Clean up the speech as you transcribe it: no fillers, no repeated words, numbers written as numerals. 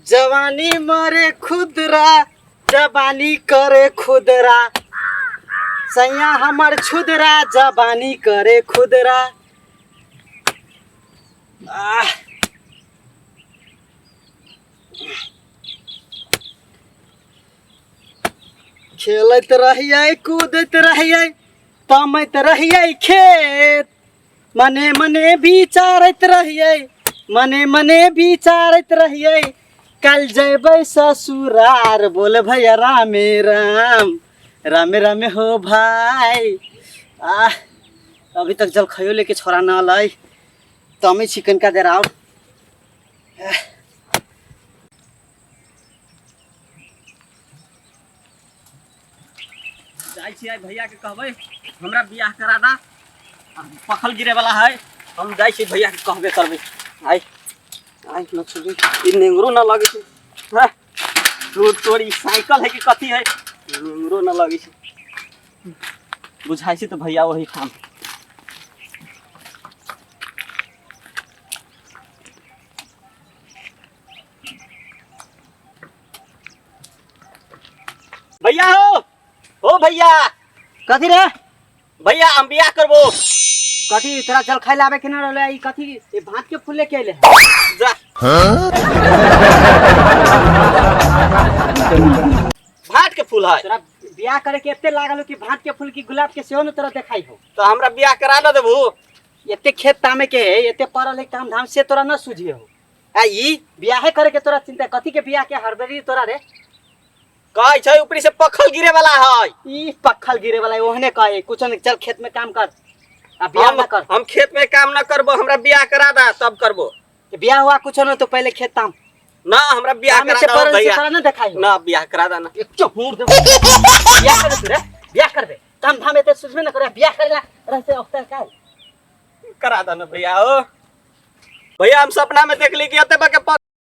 जवानी मरे खुदरा, जवानी करे खुदरा, सैया हमर छुदरा, जवानी करे खुदरा। आह, खेलैत रहियै, कूदैत रहियै, तमैत रहियै खेत, मने मने विचारैत रहियै, मने मने विचारैत रहियै, कल जयबै ससुरार, बोल भैया रामे राम, रामे रामे हो भाई। आह, अभी तक जलखैयो लेके छोरा न अलै, तमै छी कनिका देर आओर। जाइ छियै भैया के कहबै हमरा बियाह करा दा, पखल गिरे वाला है। हम जाइ छियै भैया के कहबे करबै। आइ आइ न छुबी, ई नेंगरो न लगै छै। हाँ, तोर तोर ई साइकिल है कि कथी है, नेंगरो न लगै छै। बुझाइ छै तऽ भैया वही ठाम। भैया हो, हो भैया। कथी रे? भैया हम बियाह करबो। कथी तोरा जल खाइ लाबे के न रहले? ई कथी ई भात के फूल लेके अइले? जा भाट के फूल है। तोरा बियाह करे के एते लागल हो कि भात के फूल की गुलाब के सेहो न तोरा देखाई हो। तो हमरा बियाह करा न देबू? एते खेत तामे के है, एते पड़ल है काम धाम, से तोरा न सूझी हो। आ ई बियाहे करे के तोरा चिंता कथी के? बियाह के हड़बड़ी तोरा रे? कहै छै ऊपरी से पखल गिरे वाला है। ई पखल गिरे वाला है, ओहने कहे कुछ नहीं। चल खेत में काम कर आ बियाह हम न कर। हम खेत में काम न करबो, हमरा बियाह करा दा तब करबो। बियाह हुआ कुछ न तो पहले खेत ताम। ना हमरा बियाह तामे करा से दा पड़ल से भैया। तोरा न देखाई हो। ना बियाह करा दा ना। एक चहूर दे। बियाह कर तू रे, बियाह कर दे। काम धाम एते सुझबे न करे, बियाह करेला रहते औखता काय। करा दा ना भैया। हो भैया, हम सपना में देखली कि एते बके